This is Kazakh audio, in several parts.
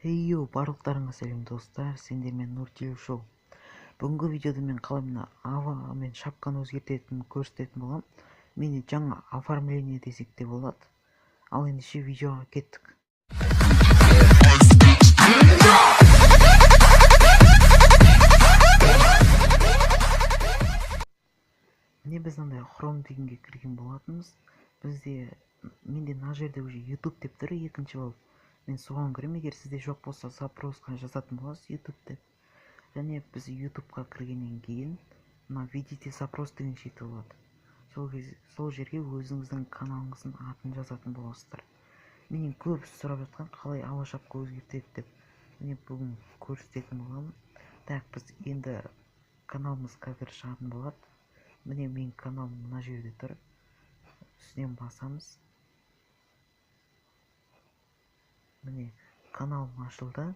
Хейо, барлықтарыңа сәлем, достар, сендермен Нұртілеу Шоу. Бүгінгі видеода мен қалай мына ава мен шапканы өзгертетінін көрсететін боламын. Мені жаңа оформление десек те болады. Ал ендеше видеоға кеттік. Міне біз мынандай Chrome дегенге кірген болатынбыз. Бізде менде мына жерде уже YouTube деп тұр, екінші болып. Мен соған кіремін, егер сізде жоқ болса, запросқа жазатын боласыз YouTube деп. Және біз YouTube'қа кіргеннен кейін мына «Введите запрос» деген шеті болады. Сол кез, сол жерге өзіңіздің каналыңыздың атын жазатын боласыздар. Менен көп сұрап жатқан, қалай ава шапка өзгертеді деп. Міне, бүгін көрсететін боламын. Так, біз енді каналымыз қазір шығатын болады. Міне, менің каналым мына жерде тұр. Үстінен басамыз. Міне, каналым ашылды.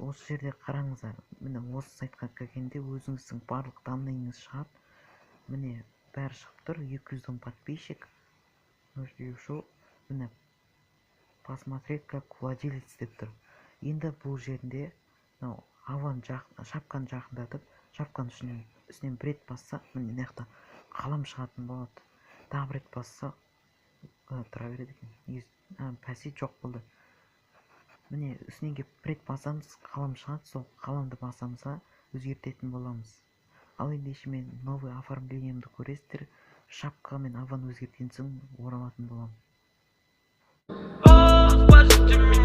Осы жерде қараңыздар, міне, осы сайтқа кіргенде өзіңіздің барлық данныйыңыз шығады. Міне, бәрі шығып тұр. 210 подписчик, Нұртілеу Шоу. Міне, «Посмотреть как владелец» деп тұр. Енді бұл жерінде мынау аваны, шапканы жақындатып, шапканың үстінен бір рет бассақ, міне, мына жақта қалам шығатын болады. Тағы бір рет бассақ, тұра береді екен. Бәсе, жоқ болды. Міне, үстінен келіп бір рет басамыз, қалам шығады. Сол қаламды басамыз да, өзгертетін боламыз. Ал ендеше мен новый оформлениемді көресіздер. Шапка мен аваны өзгерткен соң оралатын боламын. Спасите меня.